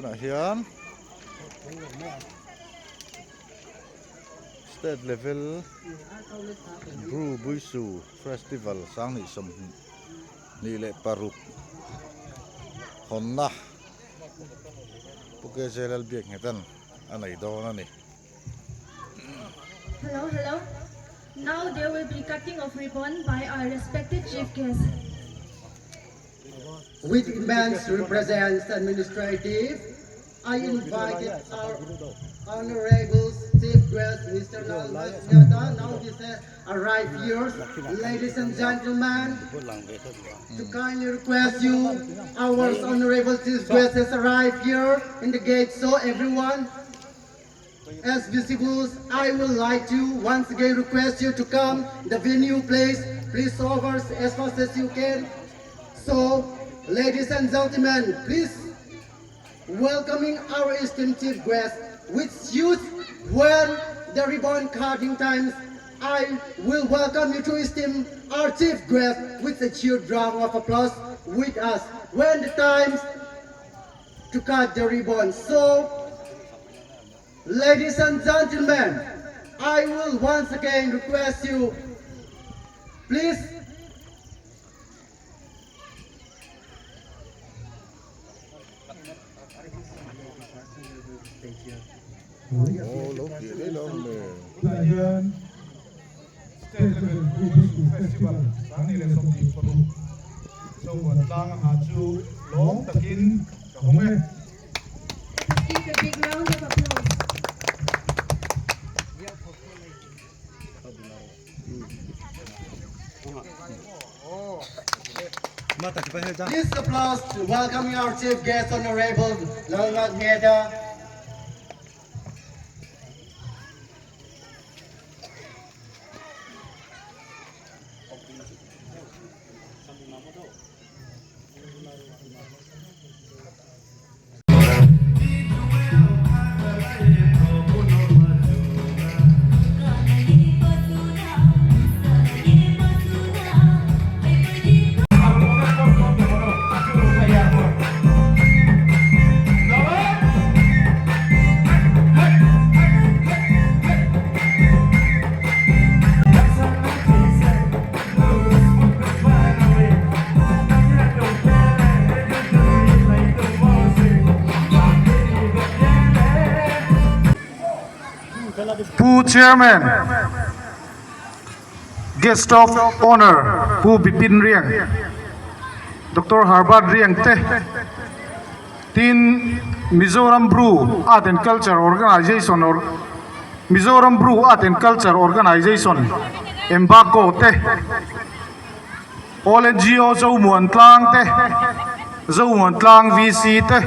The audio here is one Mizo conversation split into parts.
Tunah hian state level Bru Buisu festival sanghnih 26 hawnna Pu KJ Lalbiaknghetan a nei dawn a ni. Hello, hello. Now there will be cutting of ribbon by our respected chief guest. With immense represents administrative, I invited our honorable chief guest, Mr. Lalmas Mehta. Now he says, arrive here, ladies and gentlemen, to kindly request you, our honorable chief guest has arrived here in the gate. So everyone, as visibles, I would like to once again request you to come the venue place. Please over as fast as you can. So, ladies and gentlemen, please welcoming our esteemed chief guest, which youth when the ribbon cutting times, I will welcome you to esteem our chief guest with a huge round of applause with us when the times to cut the ribbon. So, ladies and gentlemen, I will once again request you, please Aw lo piah daih lo ang le. Tunah hian State Level Bru Festival 2026 Zomuan tlang a nghah chu lawm takin ka hawng e. Let's give a big round of applause. This applause to welcoming our chief guest, Honorable Lalmat Mehta. Pu Chairman, Guest of Honour Pu Bipin Rieng, Doctor Herbert Rieng te, tin Mizoram Bru Art and Culture Organisation or Mizoram Bru Art and Culture Organisation, Embaco te, All NGO Zomuan Tlang te, Zomuan Tlang VC te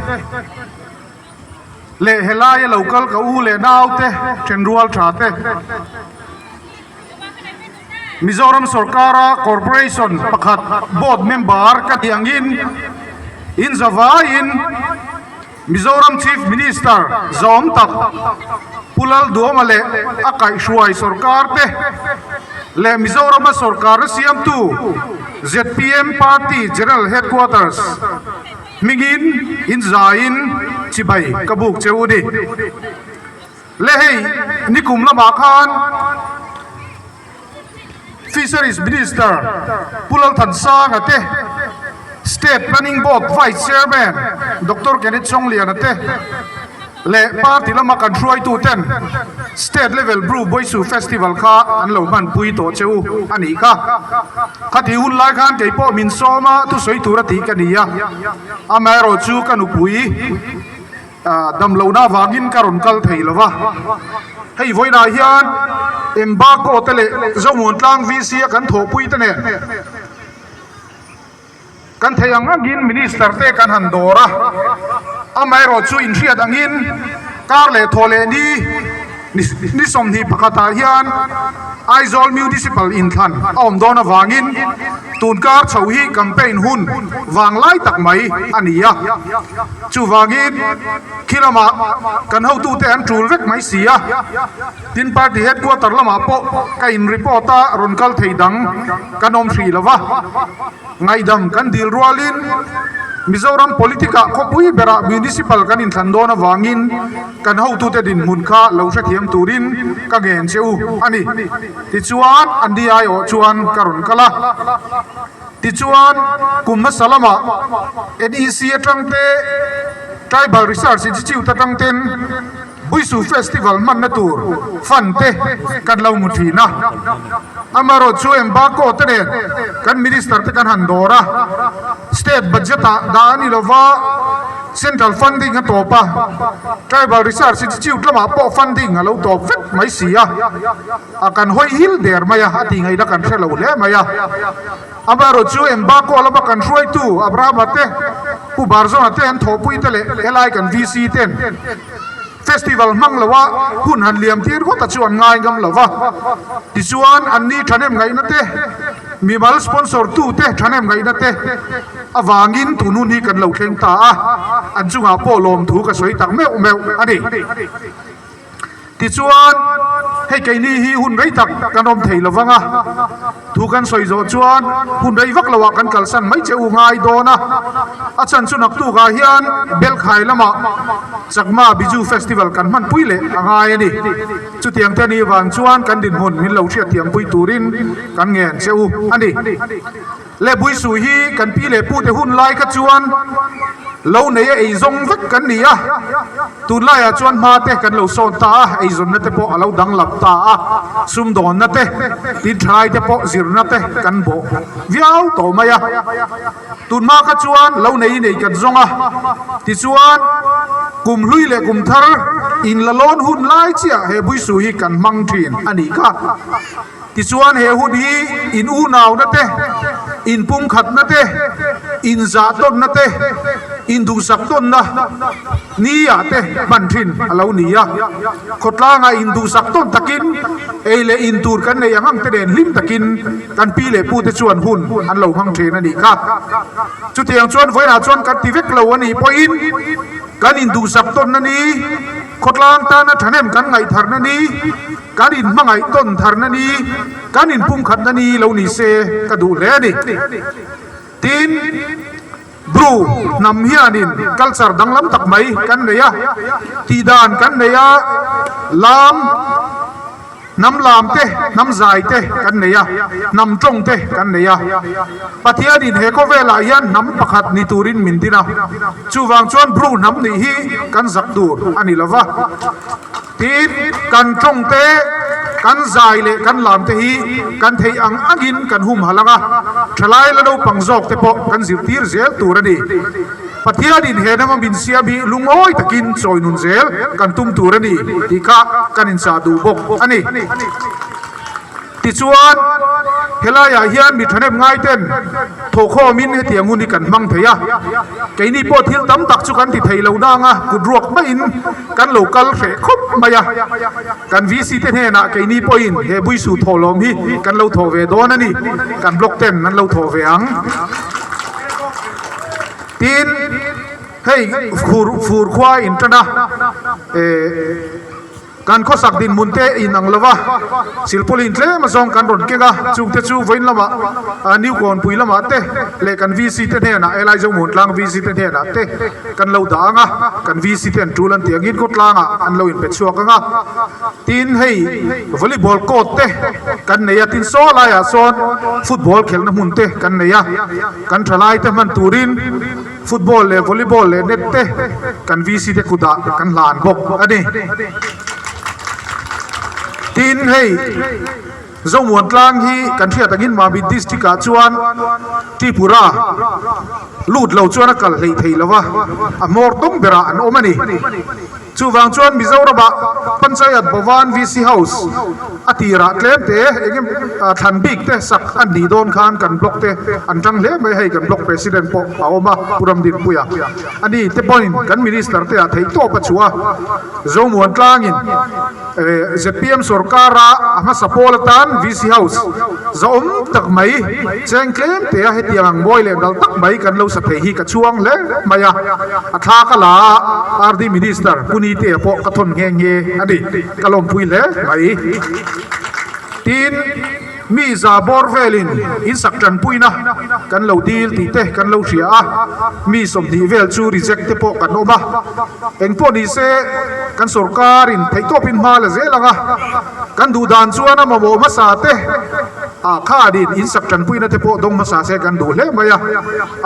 leh helaia lo kal ka u leh nau te thenrual tha te, Mizoram sorkara Corporation pakhat board member ka tih angin in zavaiin Mizoram Chief Minister zawm tak Pu Lalduama leh a kaihhruai sorkar te leh Mizorama sorkarna siamtu zpm Party General Headquarters hmingin inzaiin chibai ka buk che u ni. Le hei nikum lamah khan Fisheries Minister Pu Lalthansanga te, State Planning Board Vice Chairman Doctor Kenneth Chongliana te leh party lama kan hruaitu ten State Level Bru Boisu Festival kha an lo hmanpui tawh che u a nih kha. Khati hun lai khan kei pawh min sawm a thusawi tur a tih ka ni a, amaherawhchu ka nupui, Damlohna avangin ka rawn kal thei lo va, hei vawiinah hian Embargo te leh Zomuantlang VC a kan thawhpui te nen kan thei ang angin Minister te kan han dawr a, amaherawhchu inhriat angin kar leh thaw leh ni Ni 21 ah hian Aizawl Municipal inthlan a awm dawn avangin tunkar chho hi campaign hun vanglai tak mai a ni a. Chuvangin khi lamah kan hotute an tul vek mai si a, tin party headquarter lamah pawh ka in report a rawn kal thei dang kan awm hrih lo va, ngaihdam kan dil rualin. Mizoram politic ah khawpui berah Municipal kan inthlan dawn avangin kan hotute dinhmun kha lo hrethiam turin ka ngen che u a ni. Tichuan, an ni aiawh chuan ka rawn kal a. Tichuan, kum hmasa lamah NEC atang te, Tribal Research Institute atang ten Buisu Festival hmanna tur fund te kan lo hmu thin a. Amaherawhchu chu Embargo te nen kan Minister te kan han dawr a, State budget ah dah a ni lova, Central funding a tawp a, Tribal Research Institute lamah pawh funding a lo tawp vek mai si a, a kan hawi hil der mai a, a tih ngaihna kan hre lo hle mai a. Amaherawhchu Embargo lama kan hruaitu Abrahama te, Pu Barzona te an thawhpui te leh helai kan VC ten Festival hmang loa hun han liam tir ngawt a chu an ngai ngam lo va. Tichuan anni thahnem ngaihna te, mimal sponsor tu te thahnem ngaihna te avangin tun hun hi kan lo thleng ta a, an chungah pawh lawmthu ka sawi tak meuh meuh a ni. Tichuan, hei keini hi hun rei tak kan awm thei lovang a, thu kan sawi zawh chuan hun rei vak loah kan kalsan mai che u ngai dawn a, a chhan chu naktukah hian Belkhai lamah Chakma Biju Festival kan hmanpui leh a ngai a ni. Chutiang te ni vang chuan kan dinhmun min lo hriatthiampui turin kan ngen che u a ni. Le Buisu hi kan pi leh pute hun lai kha chuan lo nei a eizawng vek kan ni a, tunlaiah chuan hma te kan lo sawn ta a, eizawnna te pawh a lo danglam ta a, sumdawnna te, tin thalai te pawh zirna te kan bawh viau tawh mai a. Tunhma kha chuan lo nei nei kan zawng a, tichuan kum hlui leh kum thar inlalawn hun lai chiah he Buisu hi kan hmang thin a nih kha. Tichuan he hun hi in unauna te, in pumkhatna te, in zahtawnna te, in duhsaktawnna ni-ah te hman thin a lo ni a. Khawtlangah in duhsaktawn takin ei leh in tur kan nei ang ang te nen hlim takin kan pi leh pute chuan hun an lo hmang thin a nih kha. Chutiang chuan vawiinah chuan kan ti vek lo a nih pawhin kan in duhsaktawnna ni, khawtlang tana thahnem kan ngaihtharna ni, Kan inhmangaih tawn tharna ni, kan inpumkhatna ni lo ni se ka duh hle a ni. Tin, Bru hnam hianin culture danglam tak mai kan nei a, tihdan kan nei a, lam, hnam lam te, hnam zai te kan nei a, hnam tawng te kan nei a. Pathianin he khawvelah hian hnam pakhat ni turin min din a, chuvang chuan Bru hnam nih hi kan zak tur a ni lova. Tin, kan tawng te, kan zai leh kan lam te hi kan theih ang angin kan humhalh ang a, thalai la naupang zawk te pawh kan zirtir zel tur a ni. Pathianin he hnama min siam hi lungawi takin chawi nun zel kan tum tur a ni tih kha kan inchah duh bawk a ni. Tichuan, helaiah hian mi thahnem ngaiten thawhkhawmin hetiang hun hi kan hmang thei a. Keini pawh thil tam tak chu kan ti thei lo nang a, kut ruak maiin kan lo kal hreh khawp mai a. Kan VC te hnenah keini pawhin he Buisu thawhlawm hi kan lo thawh ve dawn a ni, kan block ten an lo thawh ve ang. Tin, hei fur fur khua in tan a, eh. Kan khawsak dinhmun te in ang lova, silpawlin tlem azawng kan rawn keng a, chungte chu vawiin lamah New Kawnpui lamah te leh kan VC te hnenah Helai Zomuan tlang VC te hnenah te kan lo dah ang a, kan VC te an tul an tih angin khawtlangah an lo inpe chhuak ang a. Tin hei volleyball court te kan nei a, tin saw laiah sawn football khelhna hmun te kan nei a, kan thalai te hman turin, Football leh volleyball leh net te kan VC te kutah kan hlan bawk a ni. Tin, hei Zomuan tlang hi kan hriat angin Mamit District ah chuan Tripura lut lo chuan a kal hleih thei lo va, a hmawr tawng berah an awm a ni. Chuvang chuan Mizoramah Panchayat Bhavan VC House a tirah tlem te eng emaw thlan bik te sak an nih dawn khan kan block te an tang hle mai hei kan block president pawh a awm a Pu Ramdinpuia a ni te pawhin kan minister te ah theih tawp a chhuah a Zomuan tlangin zpm sorkara a hmasa pawl atan VC House zahawm tak mai cheng tlem te a hetiang ang mawi leh dal tak mai kan lo sa thei hi ka chhuang hle mai a. A thla ka la a, RD Minister Pu Nitea pawh ka thawn nghe nghe a ni, ka lawmpui hle mai. Tin, mi za bawr velin insak tanpuina kan lo dil tih te kan lo hria a, mi 20 vel chu reject te pawh kan awm a. Engpawh ni se kan sorkar in theihtawpin hma la zel ang a, kan duh dan chuan a mamawh hmasa te ah khanin in sak tanpuina te pawh dawng hmasa se kan duh hle mai a.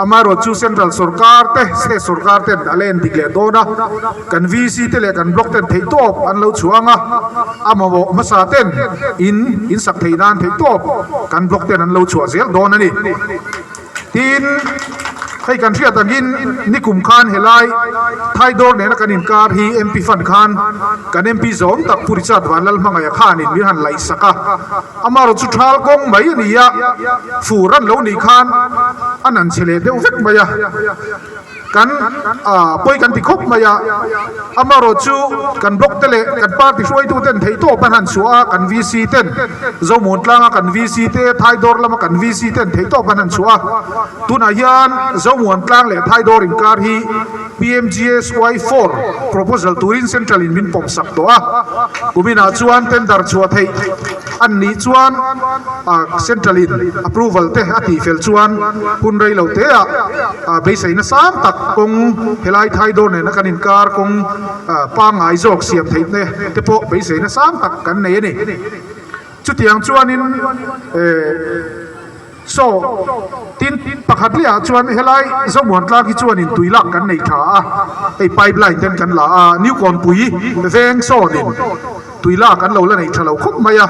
Amaherawhchu chu central sorkar te state sorkar ten a la en dik leh dawn a, kan VC te leh kan block ten theihtawp an lo chhuah ang a, a mamawh hmasa ten in in sak theih nan theihtawp kan block ten an lo chhuah zel dawn a ni. Tin, hei kan hriat angin nikum khan helai Thaidawr nena kan inkar hi MP fund khan kan MP zawm tak Pu Richard Vanlalhmangaih-a khanin min han laihsak a, amaherawhchu chu thal kawng mai a ni a, fur an lo nih khan a nan chhe leh deuh vek mai a. Kan pawi kan ti khawp mai a, amaherawhchu kan block te leh kan party hruaitu ten theihtawp an han chhuah a, kan VC ten Zomuan tlanga kan VC te, Thaidawr lama kan VC ten theihtawp an han chhuah a, tunah hian Zomuan tlang leh Thaidawr inkar hi PMGSY 4 proposal turin Central in min pawm sak tawh a, kuminah chuan tender chhuah theih an nih chuan Central in approval te a tihfel chuan hun rei lo te ah Beiseina sang tak kawng helai Thaidawr nena kan inkar kawng pangngai zawk siam theihna te pawh beiseina sang tak kan nei a ni. Chutiang chuanin saw tin pakhat lehah chuan helai Zomuan tlang hi chuanin tui lak kan nei tha a, hei pipeline ten kan la a, New Kawnpui veng sawnin tui lak an lo la nei tha lo khawp mai a.